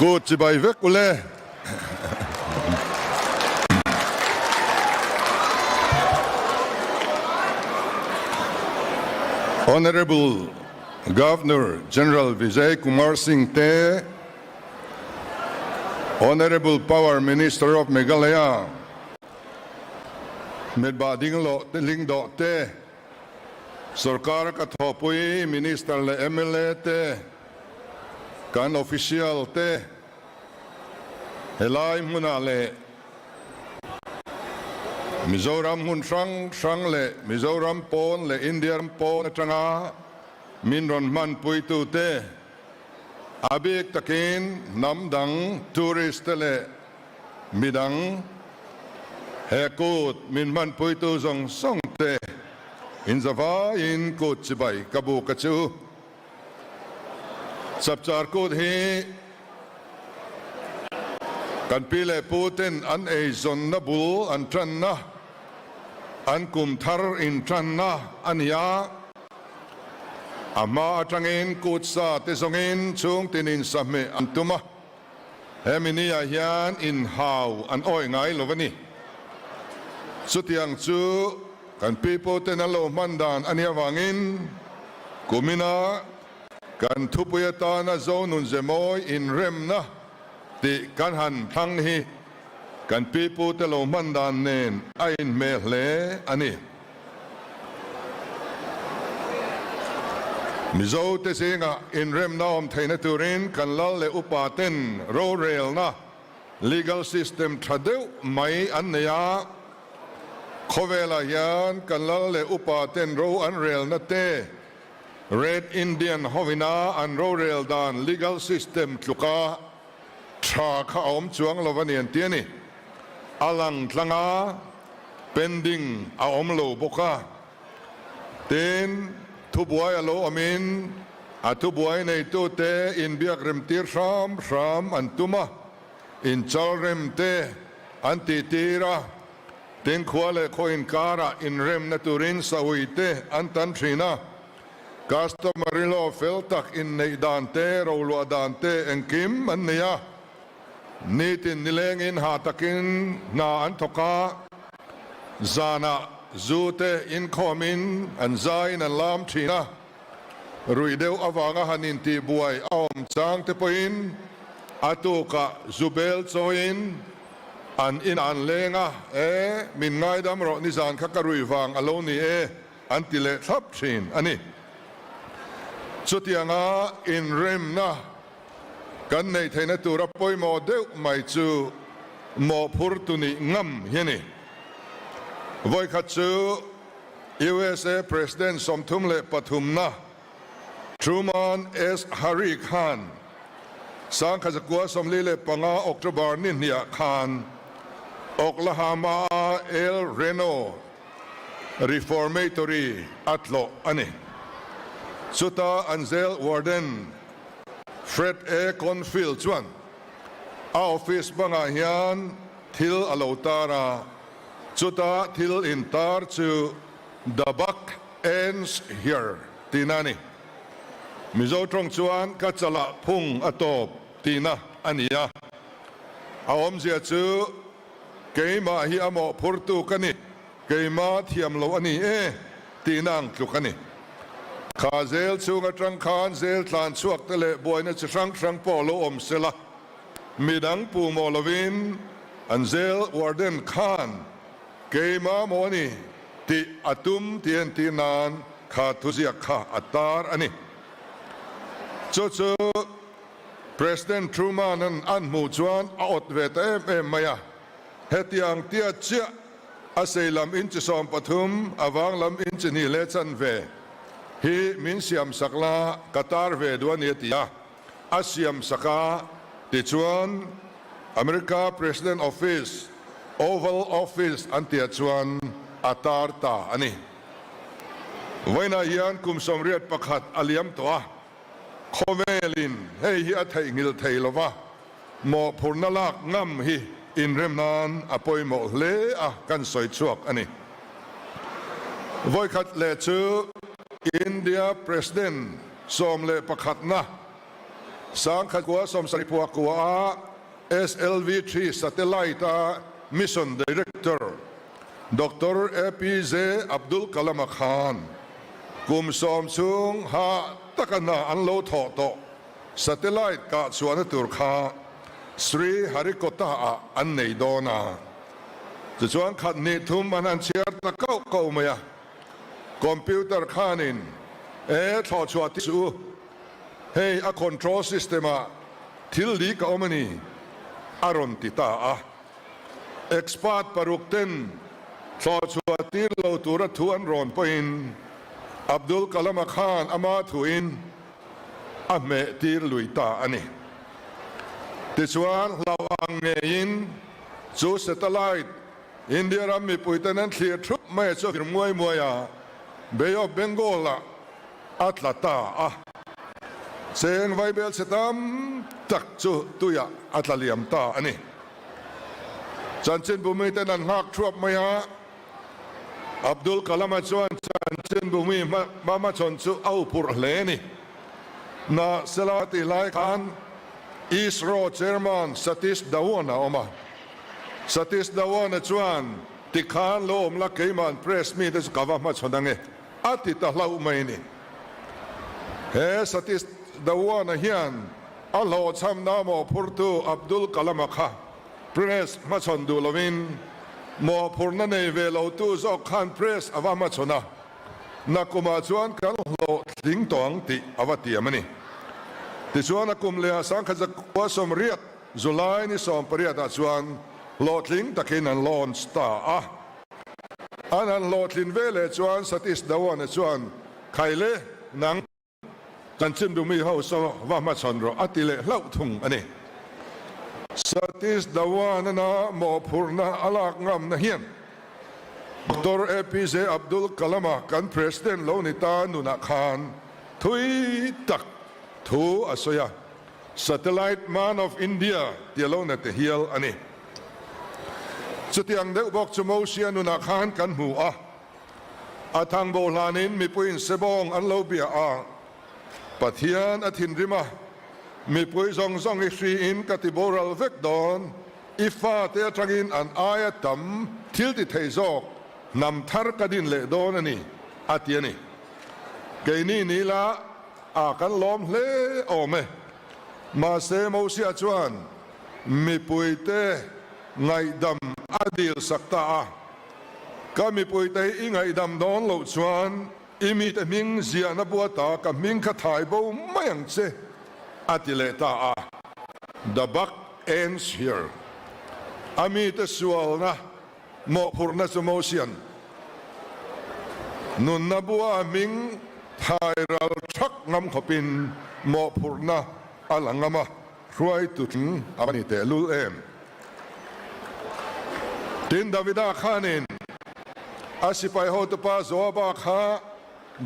Kut chibai vek ule. Honourable Governor General Vijay Kumar Singh te, Honourable Power Minister of Meghalaya Metba Dinglo Lingdoh te, Sorkar ka thawhpui Minister leh mla te, kan official te helai hmunah leh Mizoram hmun hrang hrang leh Mizoram pawn leh India ram pawn atanga min rawn hmanpuitu te, a bik takin hnam dang tourist te leh midang he kut min hmanpuitu zawng zawng te inzavaiin kut chibai ka buk a chu. Chapchar kut hi kan pi leh pu ten an eizawnna bul an tanna, an kum thar in tanna a ni a. A hma atangin kut sa te zawngin chhungtinin sahmeh an tum a, hemi ni ah hian inhau an awih ngai lo a ni. Chutiang chu kan pi pu ten an lo hman dan a nih avangin kumina kan thupui atana Zonun Zemawi inremna tih kan han thlang hi kan pi pu te lo hman dan nen a inhmeh hle a ni. Mizo te zingah inremna awm theihna turin kan lal leh upa ten rorelna, legal system, tha deuh mai an nei a. Khawvelah hian kan lal leh upa ten ro an relna te, Red Indian hovina an rorel dan legal system tluka tha kha a awm chuang lo a ni an ti a ni. A lang tlang a, pending a awm lo bawk a. Tin, thubuai a lo awmin a thubuai neitute inbiak remtir hram hram an tum a, inchal rem te an tihtir a, tin khua leh khaw inkarah inremna turin saui te an tan thin a. Customary law fel tak inneih dan te, roluah dan te engkim an nei a. Nitin nilengin hah takin hna an thawk a, zanah zu te inkhawmin an zaiin an lam thin a. Ruih deuh avanga han intihbuai a awm chang te pawhin a tukah zu bel chawiin an inah an leng a, E, min ngaidam rawh nizan kha ka ruih vang a lo ni e, an ti leh thlap thin a ni. Chutianga inremna kan neih theihna tura pawimawh deuh mai chu mawhphurtu nih ngam hi a ni. Vawikhat chu USA President 33na Truman S. Harry khan 1945 October ni hniah khan Oklahoma-a El Reno Reformatory a tlawh a ni. Chuta an jail warden Fred A. Confield chuan a office bangah hian thil a lo tar a, chuta thil intar chu The Buck Ends Here tihna a ni. Mizo tawng chuan ka chalah phung a tawp tihna a ni a, a awmzia chu Keimah hi a mawhphurtu ka ni, keimah thiam lo a ni e tihna ang tluk a ni. Kha zel chhung atang khan zel tlan chhuak te leh buaina chi hrang hrang pawh lo awm se la, midang pu mawh lovin an zel warden khan keimah maw a ni tih a tum tih entir nan kha thuziak kha a tar a ni. Chu chu. President Truman-a'n an hmuh chuan a awt ve ta em em mai a, hetiang tia chiah a sei lam inchi 13, a vang lam inchi hnih leh chanve hi min siam sak la, ka tar ve duh a ni a ti a, a siam sak a, tichuan America President Office, Oval Office an tihah chuan a tar ta a ni. Vawiinah hian kum 81 a liam tawh a. Khawvelin hei hi a theihnghilh thei lo va, mawhphurhna lak ngam hi inrem nan a pawimawh hle a kan sawi chhuak a ni. Vawikhat leh chu India President 11na. Sangkhat kua 70 kua a SLV-3 satellite a Mission Director Doctor APJ Abdul Kalam-a khan kum 10 chhung hah taka hna an lo thawh tawh satellite kah chhuahna tur kha Sri Harikota-ah an nei dawn a. Tichuan khat hnih thum an han chhiar ta kauh kauh mai a. Computer khanin e thlawh chhuah tih suh u. Hei a control system ah thil dik a awm a ni, a rawn ti ta a. Expert paruk ten thlawh chhuah tir lo tura thu an rawn pawhin Abdul Kalam-a khan ama thuin a hmeh tir lui ta a ni. Tichuan hlauh ang ngeiin chu satellite India ram mipuiten an thlir thup mai chu a vir muai muai a, Bay of Bengal-ah a tla ta a. Cheng vaibel chhe tam tak chu tuiah a tla liam ta a ni. Chanchinbu miten an nghak thuap mai a, Abdul Kalam-a chuan chanchinbu mi hmachhawn chu a uphurh hle a ni. Na sela tih lai khan ISRO Chairman Satish Dhawan a awm a. Satish Dhawan-a chuan, Tikhan lo awm la keima'n press mite chu ka va hmachhawn ange. A ti ta hlauh mai ni. He Satish Dhawan-a hian a hlawhchhamna mawhphurtu Abdul Kalam-a kha press hmachhawn duh lovin mawhphurna nei ve lotu zawk khan press a va hmachhawn a, nakumah chuan kan hlawhtling tawh ang tih a va tiam a ni. Tichuan a kum lehah 1980 July ni 18 ah chuan hlawhtling takin an launch ta a. An han hlawhtlin ve leh chuan Satish Dhawan-a chuan, Khai le, nang chanchinbu mi ho saw va hmachhawn rawh a ti leh hlauh thung a ni. Satish Dhawan-a mawhphurhna a lak ngamna hian Doctor APJ Abdul Kalam-a kan President lo ni ta nunah khan thui tak thu a sawi a, Satellite Man of India tia lo na te hial a ni. Chutiang deuh bawk chu Mosia nunah khan kan hmu a, a thangbo hlanin mipuiin sebawng an lo bia a, Pathian a thinrim a, mipui zawng zawng i hriin ka ti boral vek dawn, i fate atangin an aia tam thil ti thei zawk hnam thar ka din leh dawn a ni, a ti a ni. Keini ni la A kan lawm hle awm e. Mahse Mosia chuan mipuite ngaihdam a dil sak ta a, Ka mipuite hi i ngaihdam dawn loh chuan i mite hming ziahna buata ka hming kha thai bo mai ang che, a ti leh ta a. The buck ends here. A mite sualna Mawhphurhna chu Mosian nunna bua hming thai ral thak ngam khawpin mawhphurhna a la ngam a, hruaitu tling a va ni tehlul em? Tin, Davida khanin a sipai hotupa Joaba kha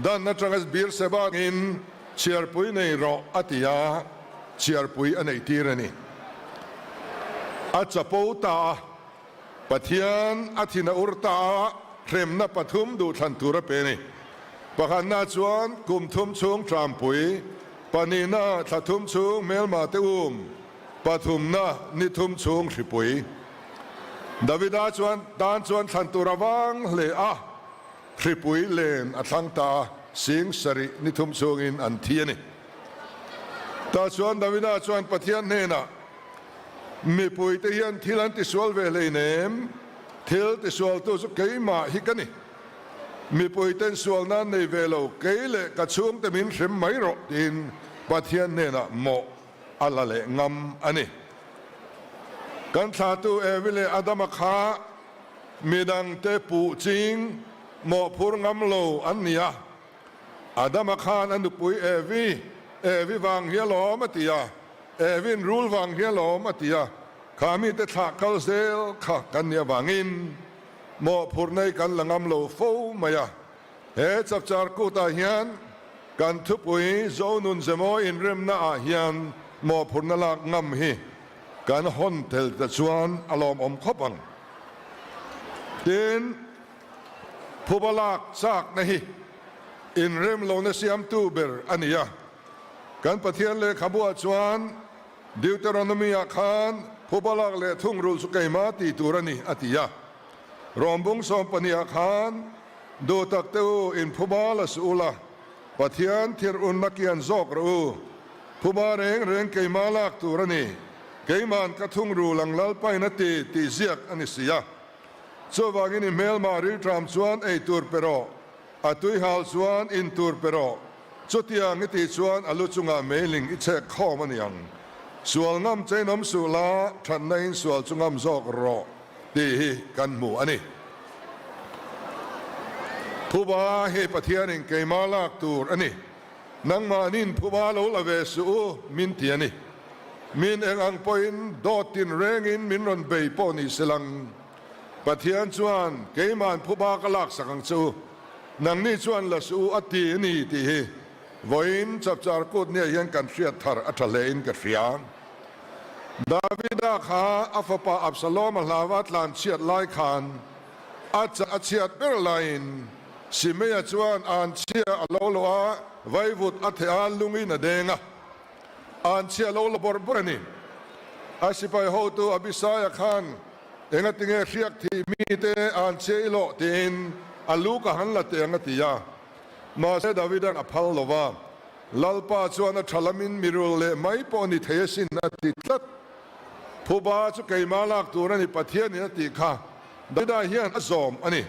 dan atanga Beerseba angin chhiarpui nei rawh a ti a, chhiarpui a neihtir a ni. A chapo ta a. Pathian a thin a ur ta a, hremna pathum duhthlan tur a pe a ni. Pakhatna chuan kum thum chhung trampui, pahnihna thla thum chhung hmelma te um, pathumna ni thum chhung hripui. Davida chuan tan chuan thlan tur a vang hle a, hripui len a thlang ta a, sing sarih ni thum chhungin an thi a ni. Tah chuan Davida chuan Pathian hnenah, Mipuite hian thil an tisual ve hleinem, thil tisualtu chu keimah hi ka ni. Mipuiten sual nan nei ve lo, kei leh ka chhungte min hrem mai rawh tiin Pathian hnenah mawh a la leh ngam a ni. Kan thlahtu Evi leh Adama kha midangte puh ching mawhphur ngam lo an ni a. Adama khan a nupui Evi, Evi vang hi alawm a ti a, Evi'n rul vang hi alawm a ti a, kha mite thlah kal zel kha kan nih avangin mawhphurh nei kan la ngam lo fo mai a. He chapchar kutah hian kan thupui Zonun Zemaw inremna ah hian mawhphurhna lak ngam hi kan hawn tel ta chuan a lawmawm khawp ang. Tin, Phuba lak chakna hi inrem lohna siamtu ber a ni a. Kan Pathian lehkhabuah chuan Deuteronomy-ah khan phuba lak leh thungrul chu keimah tih tur a ni a ti a. Rawmbung sawmpahnih-ah khan duh tak te u in phuba la suh ula, Pathian thir unna kian zawk rawh u. Phuba reng reng keimah lak tur a ni, keima'n ka thungrul ang Lalpain a ti tih ziak a ni si a. Chuvangin i hmelma rilṭam chuan ei tur pe rawh, a tuihal chuan in tur pe rawh. Chutiang i tih chuan a lu chungah meiling i chhek khawm a ni ang. Sual ngam chein awm suh la, thatna in sual chu ngam zawk rawh tih hi kan hmu a ni. Phuba hi Pathianin keimah lak tur a ni. Nangmahnin phuba lo la ve suh u min ti a ni. Min eng ang pawhin dawt tin rengin min rawn bei pawh ni se lang. Pathian chuan keima'n phuba ka laksak ang che u. Nangni chuan la suh u a ti a ni tih hi vawiin chapchar kut nia hian kan hriat thar a tha hlein ka hria. Davida kha a fapa Absalom a hlava tlan chhiat lai khan a chah a chhiat ber laiin Simeia chuan anchhia a lo lo a, vaivut a theh a, lungin a deng a, anchhia a lo la bawrh bawrh a ni. A sipai hotu Abisaia khan Engatinge hriak thih mite an che i loh tiin a lu ka han la teh ang a ti a. Mahse Davida'n a phal lo va, Lalpa chuan a tha lamin mi rul leh mai pawh ni thei asin a ti tlat. Phuba chu keimah lak tur a ni Pathianin a tih kha Davida hian a zawm a ni.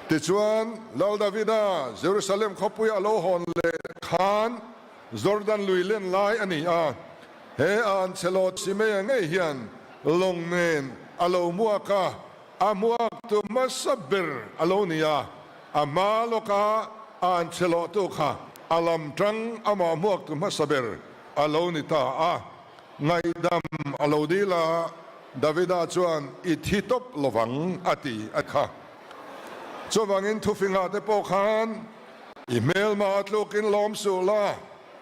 Tichuan Lal Davida Jerusalem khawpuia a lo hawn leh khan Jordan lui len lai a ni a, he an chhe lawt Simeia ngei hian lawng nen a lo hmuak a, a hmuaktu hmasa ber a lo ni a, a hma lawka an chhe lawhtu kha a lam tang amah hmuaktu hmasa ber a lo ni ta a, ngaihdam a lo dil a, Davida chuan i thi tawp lovang a ti a kha. Chuvangin thufingah te pawh khan I hmelma a tlukin lawm suh la,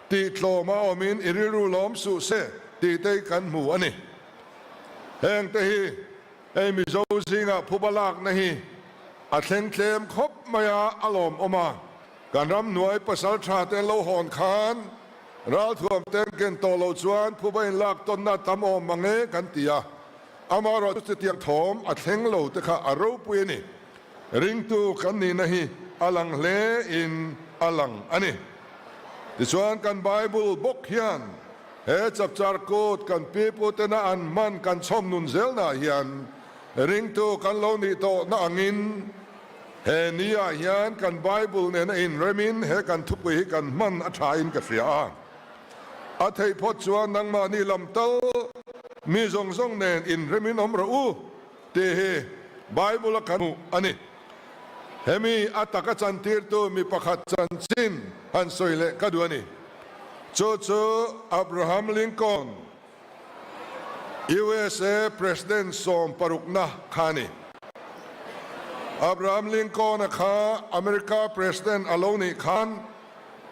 tih tlawm a awmin i rilru lawm suh se tih te hi kan hmu a ni. Heng te hi hei Mizo zingah phuba lakna hi a thleng tlem khawp mai a, a lawmawm a. Kan ramhnuai pasal tha te an lo hawn khan ralthuam te an ken tawh loh chuan phuba inlak tawnna a tam awm mang e kan ti a, amaherawhchu chutiang thawm a thleng lo te kha a ropui a ni. Ringtu kan nihna hi a lang hle in a lang a ni. Tichuan kan Bible bawk hian he chapchar kut kan piputena an hman kan chhawm nun zelnaah hian ringtu kan lo nih tawhna angin he ni ah hian kan Bible nena inremin he kan thupui hi kan hman a tha in ka hria a. A theih phawt chuan nangmahni lam tal mi zawng zawng nen inremin awm rawh u. Tih hi Bible a kan hmuh a ni. Hemi a taka chantirtu mi pakhat chanchin han sawi leh ka duh a ni. Chu chu Abraham Lincoln, USA President sawmparukna kha a ni. Abraham Lincoln-a kha America President a lo nih khan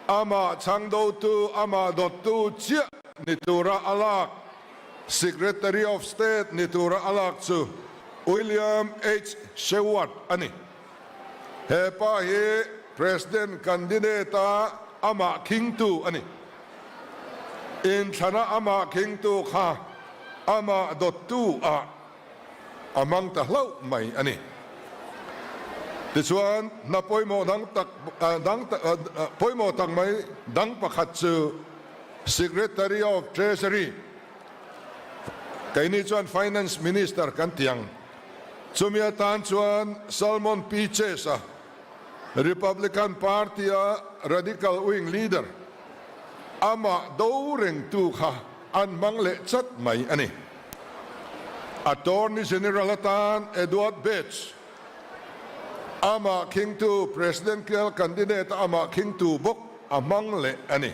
amah chhangdotu, amah dawttu chiah ni tura a lak Secretary of State ni tura a lak chu William H. Seward a ni. He pa hi President candidate-a amah khingtu a ni. Inthlana amah khingtu kha amah dawttu ah a hmang ta hlauh mai a ni. Tichuan, hna pawimawh dang tak dang pawimawh tak mai dang pakhat chu Secretary of Treasury, keini chuan Finance Minister kan ti ang. Chumi atan chuan Salmon P. Chase-a, Republican Party-a Radical Wing Leader, amah do rengtu kha an hmang leh chat mai a ni. Attorney General atan Edward Bates, amah khingtu Presidential Candidate-a amah khingtu bawk a hmang leh a ni.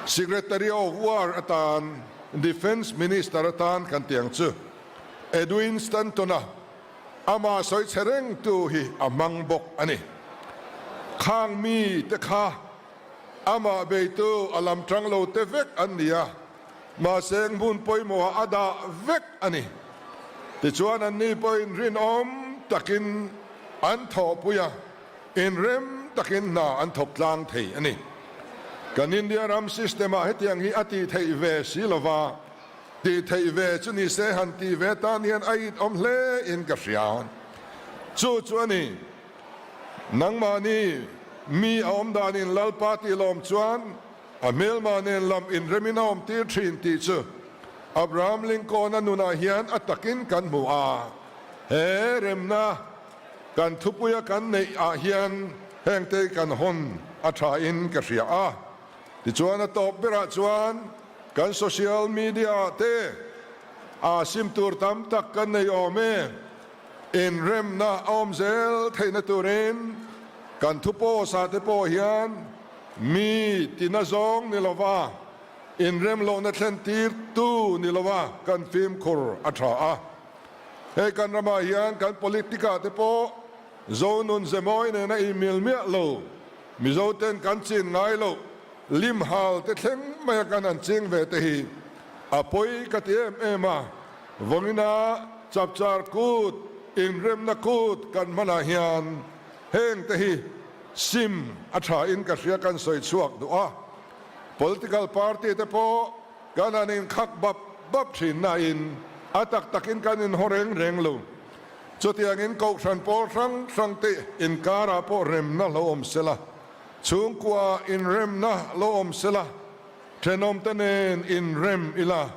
Secretary of War atan Defence Minister atan kan ti ang chu. Edwin Stanton-a amah sawi chhe rengtu hi a hmang bawk a ni. Khang mi te kha amah beitu a lam tang lo te vek an ni a, mahse hmun pawimawhah a dah vek a ni. Tichuan anni pawhin rinawm takin an thawhpui a. Inrem takin hna an thawk tlang thei a ni. Kan India ram system ah hetiang hi a tih theih ve si lova, tih theih ve chu ni se han tih ve tan hian a it awm hle in ka hria. Chu chu a ni. Nangmahni mi a awm danin Lalpa tih lawm chuan a hmelma nen lam inremin a awm tir thin tih chu Abraham Lincoln-a nunah hian a takin kan hmu a. He remna kan thupuia kan neih ah hian hengte kan hawn a tha in ka hria a. Tichuan a tawp berah chuan kan social media ah te aa sim tur tam tak kan nei awm e. Inremna a awm zel theihna turin kan thu post ah te pawh hian mi tina zawng ni lova inrem lohna thlen tir tu ni lova kan fimkhur a tha a. Hei kan ramah hian kan politic ah te pawh Zonun Zemawi nena inmil miah lo, Mizo ten kan chin ngai loh, lim hal te thleng mai a kan han ching ve te hi a pawi ka ti em em a, vawngina chapchar kut, inremna kut kan hmanah hian heng te hi sim a tha in ka hria kan sawi chhuak duh a, political party te pawh kan han inkhak bap bap thin nain a tak takin kan inhaw reng reng lo. Chutiangin Kohhran pawl hrang hrang te inkarah pawh remna lo awm sela, chhungkua inremna lo awm sela, thenawmte nen inrem ila,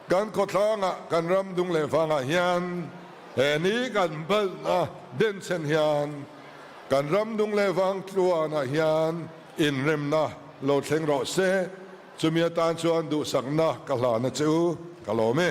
kan khawthlangah kan ram dung leh vangah hian he ni kan balhna denchhen hian kan ram dung leh vang tluanah hian inremna lo thleng rawh se. Chumi atan chuan duhsakna ka hlana che u ka lawm e.